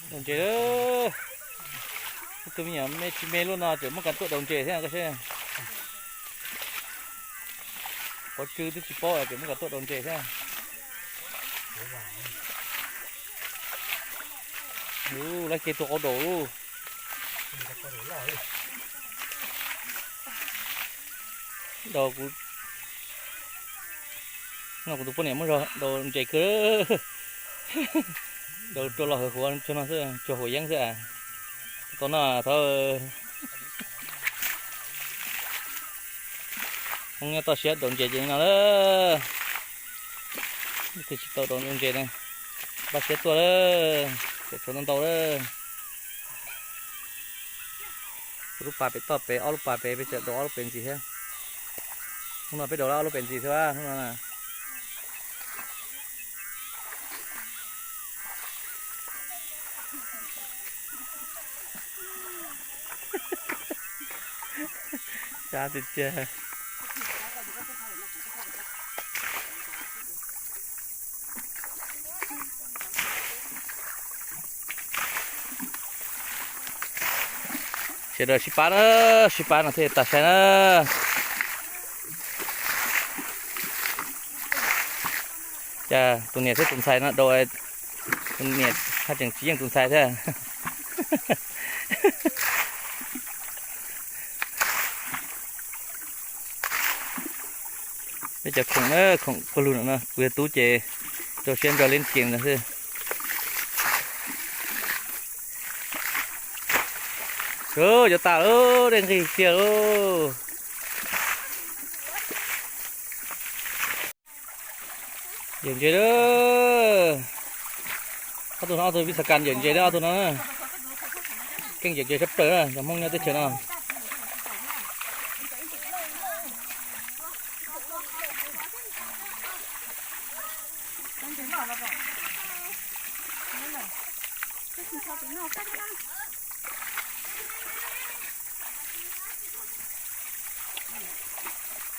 Daus ntses lawm. Ib tug me nyuam me tsis me luaj no tseem muab kav tuaj daus ntses thiab koj saib. Pov tsw twb tsis paub tseem muab kav tuaj daus ntses thiab. Ub, lawv kiag tua qau daus lauj. Daus kuv, no kuv tus poj niam muab daus ntses kawg. Daus rua los hawv huav tsuag no xwb, tsuag huam yeeb xwb. Tau no thov Hmoob nyob toj siab daus ntses ces li no lawm. Leej twg tsis tau daus ntses na, npaj siab tuaj lawm, tseem tshuav ntau ntau lawm. Kuv lub pas pem toj pem, ob lub pas pem, peb tseem daus ob lub pem ntxiv thiab. Hnub no peb daus ob lub pem ntxiv thiab hnub no. Sab tiag tiag. Sawv daws sib pab na, sib pab no thiaj tag sai na. Cas tus niam thiab tus ntxhais no daus, tus niam haj tseem tsis yeej tus ntxhais thiab. Peb cov khoom na, khoom pawg lug no, kuv yog tub ces rau siab ntso leeb kias no xwb. Cov tas lawm, dej nqig tiag lauj. Yawm ntses lawm. Ob tug no ob tug vij xas kas yawm ntses na, ob tug no na. Keej yawm ntses sab plaws na, cov Hmoob nyob teb chaws no.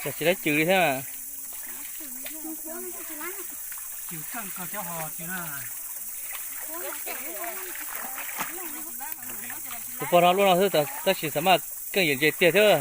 Cas tsis laib cws li thiab. Tus pog no luaj no xwb tab sis xav mas keej yawm ntses tiag thiab.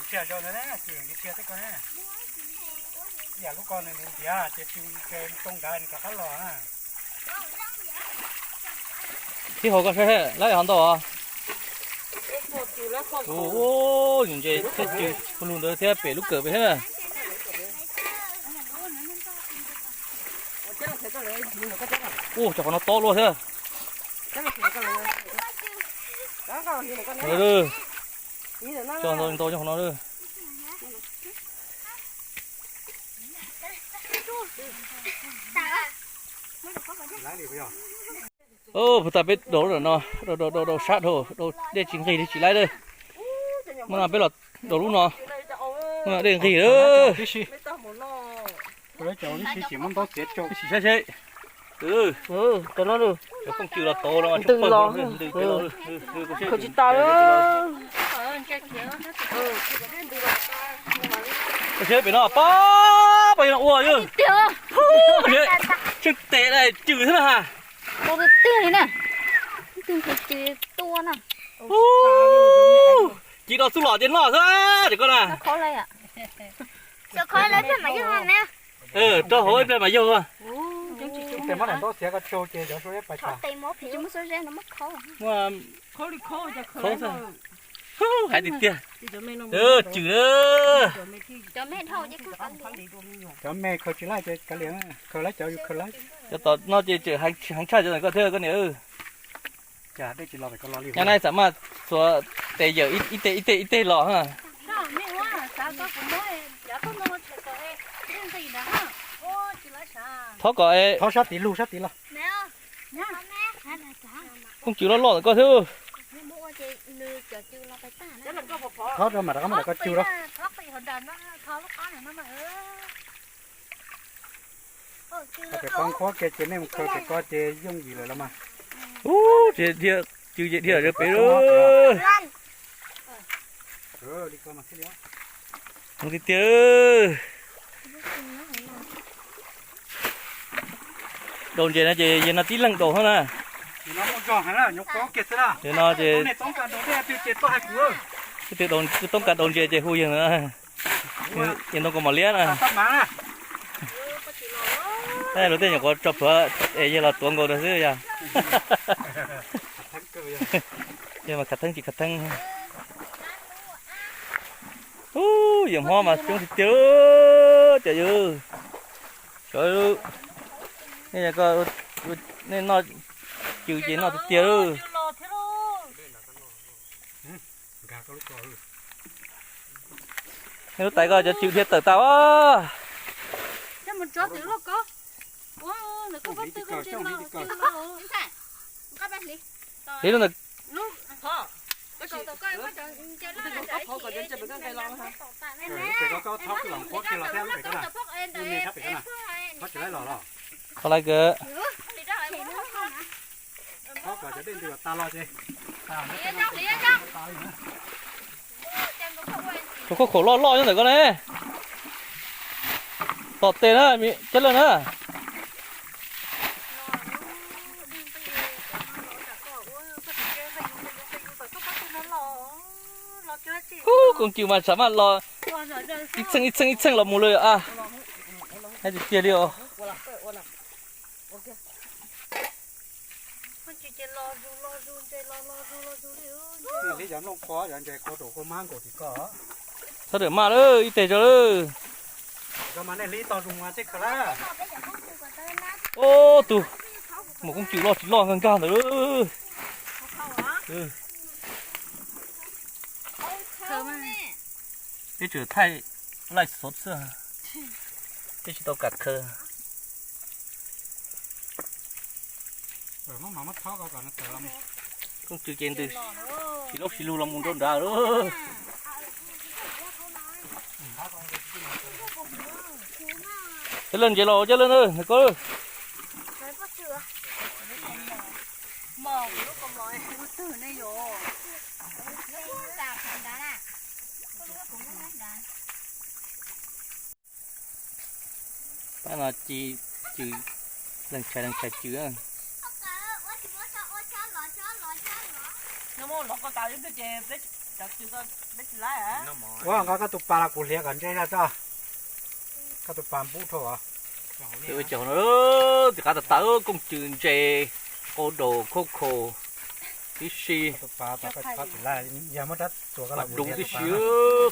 Ntsia zoo na, ntsia tej ko na. Yam lub ko nws ntiav ces tsis ke too nrad nws rov qab los na. Tib hauv koj saib laib ho ntau os. Ntses thiab cws pug lug ntawd thiab pem lub kawm pem thiab. Ua cov qhov no tob luaj thiab. Cog ntau ntau cov qhov no. Puag ta peb daus lub no, daus daus sab dhau, dej tsis nqig li tsis laib lawm. Muab no peb los daus lub no, dej nqig lawm. Saib seb. Cov phooj ywg los tod no, ntws los, khaws tsis tas li. Koj saib pem no pab, pab no ua, tsheej tes cws xwb na. Tus twg li na? Tus twg li tua na? Ci no xub los ces noj xwb ces koj na. Rau hauv ib pliag mas yog. Hais tiag tiag. Cws. Cov me khaws tsis laij ces kav liam, khaws laib cov yus khaws laib. Cov tom no ces tseem heev tshaj cov ntawm koj thiab koj niam. Cas dej tsis los pem ko los li. Nyob na, xam maj xuas tes yawm ib teg ib teg ib teg los. Thov kom thov sab tid lug sab tid los. Kooj cws loj loj ntawm koj thiab. Thov rau mam rov qab mam rov koj cug rau. Pem ko nqhuab kiag ces nej mus khaws pem ko ces yooj yim lawm los mas. Ub, ces dhia, cws ces dhia zom pem lawm. Tiag tiag. Daus ntses no ces yog no tib leeg daus hab na. Yog no ces tib tug toob kas daus ntses ces hu yawg na. Yawg ntoo kaus mom liab na. Luag tej nyuam qhuav tso plhuav es yawg los tuav nkaus rau xwb yog. Yawg mas khav theeb tsis khav theeb. Ub, yawm hmob mas coob tiag tiag. Cov yawg, nej noj cws ces noj tiag tiag. Nej lub tais koj cov cws dhia tawm tas as. Hliv lub ntawd. Qhov laiv kawg. Tus khaub khaum loj loj nyob ntawm koj ne. Tom tes na, cab leej na. Ub, kooj cws mas tsam maj los ib txheej ib txheej ib txheej los mus lawm a. Hais tiag tiag li os. Sawv daws maj lawm, ib teg tso lawm. Ob tug mus kooj cws loj tsis loj nkag nkag ntawd. Peb tsuas thaij laij xov xwb, peb tsis tau kam khaws. Kooj cws ces ntws, sis laub sis lug los mus rau nrad lawm. Cab leej ntses los, cab leej na, koj. Pab no ci cws, leej tshais leej tshais cws. Ua nqa koj tus pas los kuv hliav kom ntse zog tso. Koj tus pas npub dhau os. Ua cas no, tsis qav tas tas, kooj cws ntses, qau daus, khaub khaum tib si. Yog muab rab txuas koj los kuv hliav tib si,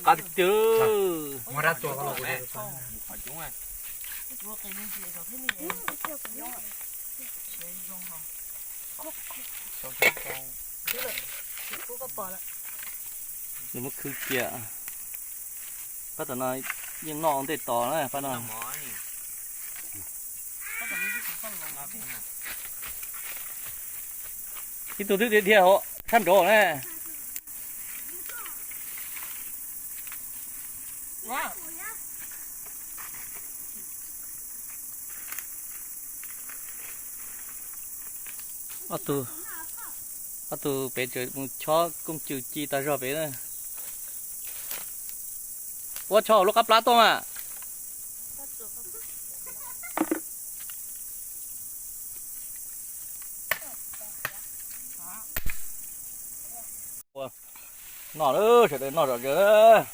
qav tiag tiag. Muab rab txuas koj los kuv hliav. Nws muab khwb cia. Pab tom no yeej noj ua ntej tos na pab no. Ib tug twb dhia dhia sab nraud na. Ob tug, ob tug pem tseem mus chob kooj cws ci tag zog pem na. Ua tshov lub qab plab tuaj mas. Noj, sawv daws noj zom zaws.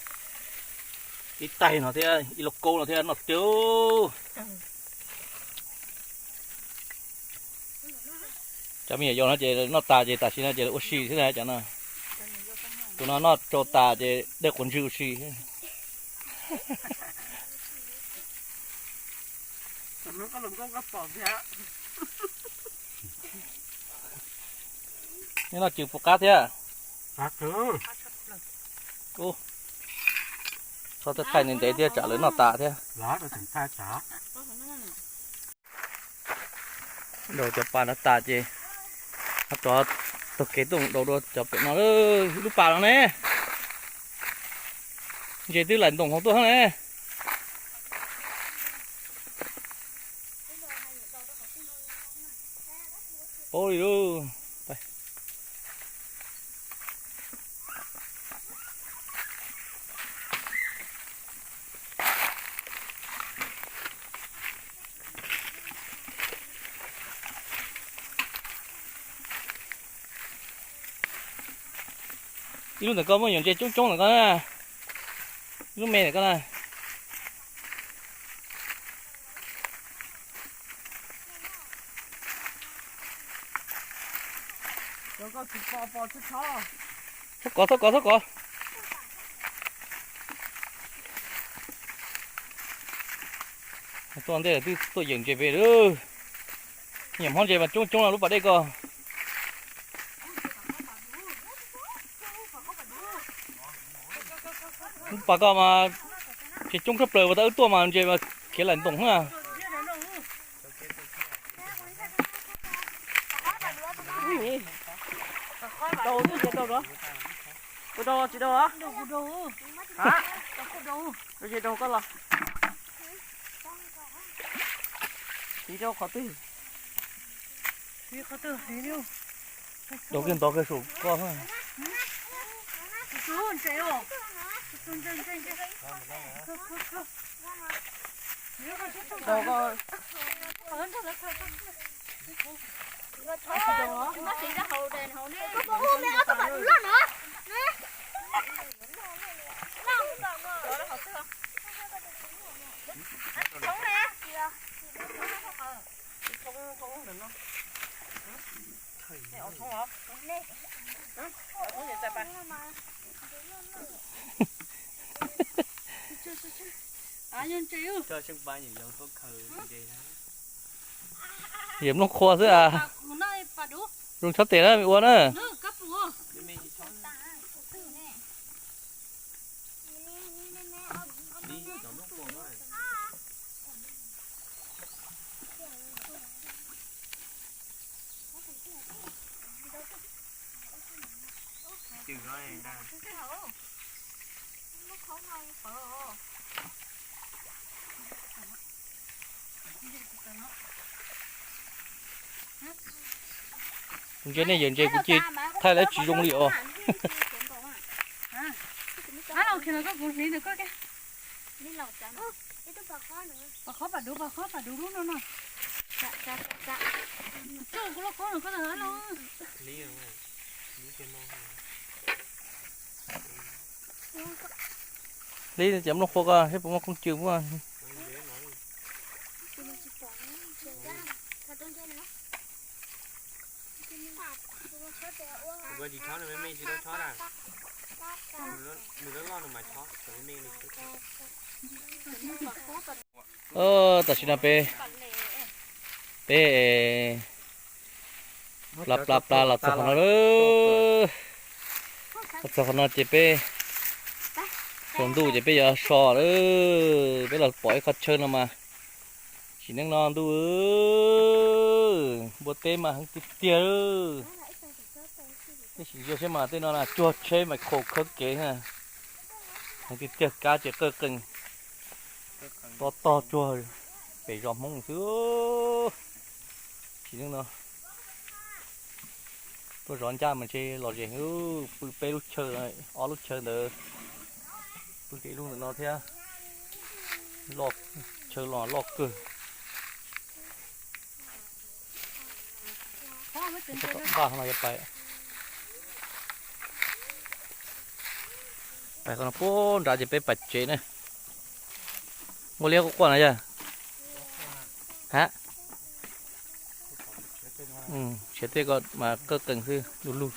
Ib taig no thiab ib lub kaub no thiab noj tiag. Cov me nyuam yaus no ces noj tas ces tam sim no ces lawv ua si xwb na cov no. Tus no noj tsau tas ces dej quav ntswg ua si. Nej noj cws puas qab thiab? Ub, Txhob thaij ntev ntev thiab tsam lawv noj tas thiab. Daus cov pas no tas ces ho rov taug kev tuaj daus dua cov pem no. Ib lub pas no ne, ntses twb laim ntoos hauv tuaj ne. Paub li lauj. Ib lub ntawm koj muaj yuav ntses coob coob ntawm koj na. Ib lub me ntawm koj na. Txhob kov, txhob kov, txhob kov. Tuaj ntej twb tuaj yeem ntses pem lawm. Nyiam hmob ntses mas coob coob no lub pas dej ko. Lub pas ko mas ntses coob tshaj plaws, uas tau wb tuaj mas ntses mas khiav laim ntoos na. Daus twb ces daus los. Kuv daus los tsis daus os? Ces daus koj los. Tiv rau qhov twg? Daus kiag ntov kiag saum koj. Daus koj. Yawm Nplooj Qhua xwb as. Zoo tshaj tes na, ua na. Kuv ntsia nej yawm ntses kuv cia thaij lawv tsis zoo li os. Pom qhov pam duv, pom qhov pam duv lub no no. Tso kuv lub qhov no koj los. Hlib cov nplooj qhua ko seb puas muaj kooj cw muaj. Tam sim no peb, peb pla pla pla los txog qhov no lawm. Los txog qhov no ces peb saum ntuj ces peb yuav so lawm. Peb los pom ib qho chaw no mas tsim neej no ntuj npua teb mas heev tiag tiag. Peb sim ntsia seb mas tej no na cuag tsheb mas khau khawb kev na. Heev tiag tiag, kab ces qawj qees, to tog cuag pem zos Hmoob xwb. Tsim neej no tuaj zov ncaj mas ntshe lom zem, pw peb lub chaw, ob lub chaw ntawd, pw kev lub ntawm no thiab. Chaw los loj kawg. Tom vaj no yuav pais, pais qhov no puag nrad ces peb pais tsev na. Muaj liab quaj quaj no yog? Ha, tshiav tej ko mas qawj qees xwb, du lug.